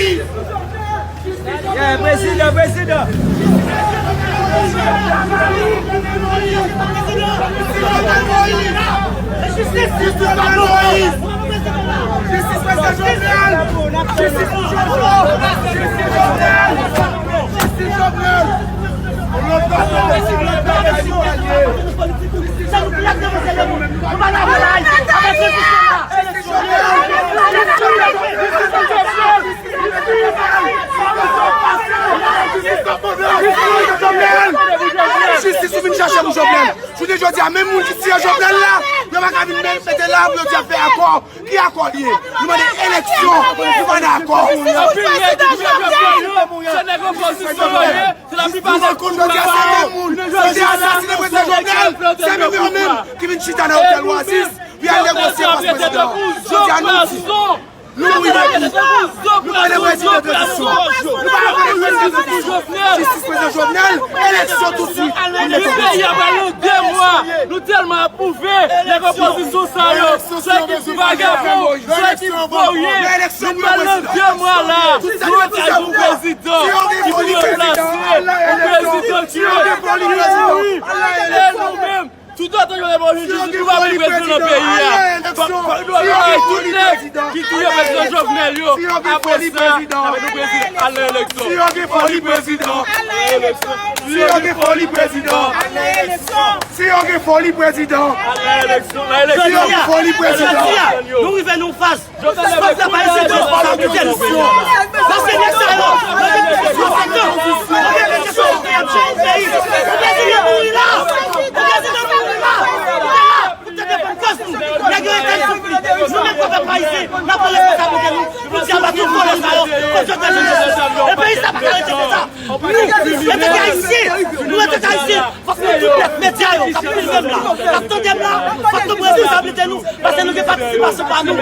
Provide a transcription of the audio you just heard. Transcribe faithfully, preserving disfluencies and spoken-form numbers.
Yeah, prezidan, prezidan. Jistis pou Jovenel Moïse! Jistis pou Jovenel! Jistis pou Jovenel! Jistis pou Jovenel! Jistis Jovenel! Lòt bagay, lòt bagay nou pral ye. Jistis Jovenel! Jistis ou vin chache pou Jovenel. Jounen jodi a, menm moun ki tiye Jovenel la, yo pa ka vin mete la pou yo di y ap fè akò. Ki akò li ye? Nou mande eleksyon, nou pa dakò. Anpil nèg ki tiye Jovenel yo, se nèg opozisyon yo ye. Se laplipa de tout sa yo, jodi a, asasinen prezidan Jovenel, se menm yo menm ki vin chita nan otèl Oasis pou y al negosye pòs prezidan. Jodi a, nou di, nou mouri depi. Nou pa vle prezidan tranzisyon. Nou pa vle prezidan tranzisyon. Jistis prezidan Jovenel, eleksyon tousuit. Peyi a pral nan de mwa. Nou tèlman apwouve nèg opozisyon sa yo. Se ekip vagabon, se ekip voryen. Nou pral nan de mwa la. Nou pral yon prezidan ki pou ranplase yon prezidan ki e nou menm. Toutotan Jovenel Moïse jodi, nou pa vle prezidan nan peyi a. Fòk, fòk nou bay tout nèg ki touye prezidan Jovenel yo. Apre sa, n ap nou prezidan. Al nan eleksyon. Si yo gen foli prezidan, al nan eleksyon. Si yo gen foli prezidan, al nan eleksyon. Si yo gen foli prezidan, al nan eleksyon. Nan eleksyon. Si yo gen foli prezidan. Jodi a, nou rive nan yon faz Fòk pèp ayisyen pran responsabilite nou. Paske nèg sa yo, yo gen kesyon sou nou. Yo gen kesyon sou peyi. Pou prezidan mouri la. Pou prezidan mouri la. Pou te defann kòz nou. Nèg yo ete soufri. Nou menm kòm pèp ayisyen, n ap pran responsabilite nou. Pou di aba tout vòlè sa yo. Kòz yo te jwenn jistis. E peyi sa pa ka rete konsa. Nou, antanke ayisyen, nou antanke ayisyen, fòk nou tout nèt medya yo, k ap filme m la, k ap tande m la, fòk nou pran responsabilite nou, paske nou gen patisipasyon pa nou.